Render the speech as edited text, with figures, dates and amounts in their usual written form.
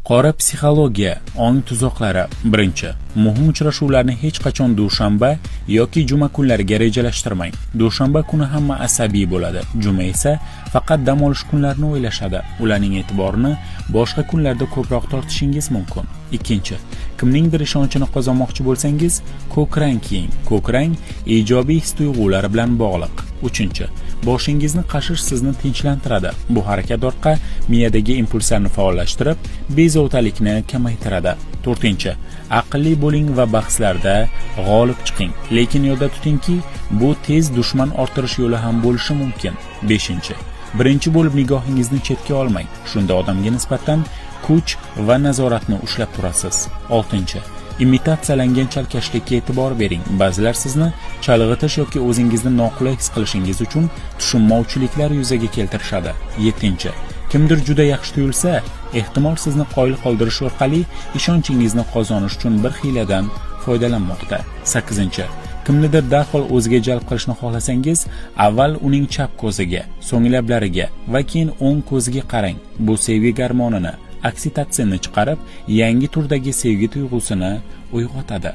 Qora psixologiya, ong tuzoqlari. Birinchi, muhim uchrashuvlarni hech qachon dushanba yoki juma kunlariga rejalashtirmang. Dushanba kuni hamma asabiy bo'ladi, juma esa faqat dam olish kunlarini o'ylashadi. Ularning e'tiborini boshqa kunlarda ko'proq tortishingiz mumkin. Ikkinchi, kimningdir ishonchini qozonmoqchi bo'lsangiz, ko'k rang kiying. Ko'k rang ijobiy his-tuyg'ular bilan bog'liq. Uchinchi, boshingizni qashish sizni tinchlantiradi. Bu harakat orqa miyadagi impulslarni faollashtirib, bezovtalikni kamaytiradi. To'rtinchi, aqlli bo'ling va bahslarda g'olib chiqing. Lekin yodda tutingki, bu tez dushman orttirish yo'li ham bo'lishi mumkin. Beshinchi, birinchi bo'lib nigohingizni chetga olmang. Shunda odamga nisbatan kuch va nazoratni ushlab turasiz. Oltinchi, imitatsiyalangan chalkashlikka e'tibor bering. Ba'zilar sizni chalg'itish yoki o'zingizni noqulay his qilishingiz uchun tushunmovchiliklar yuzaga keltirishadi. Yettinchi, kimdir juda yaxshi tuyulsa, ehtimol sizni qoyil qoldirish orqali ishonchingizni qozonish uchun bir hiyladan foydalanmoqda. Sakkizinchi, kimnidir darhol o'ziga jalb qilishni xohlasangiz, avval uning chap ko'ziga, so'ng lablariga va keyin o'ng ko'ziga qarang. Bu sevgi gormonini, oksitotsinni chiqarib, yangi turdagi sevgi tuyg'usini uyg'otadi.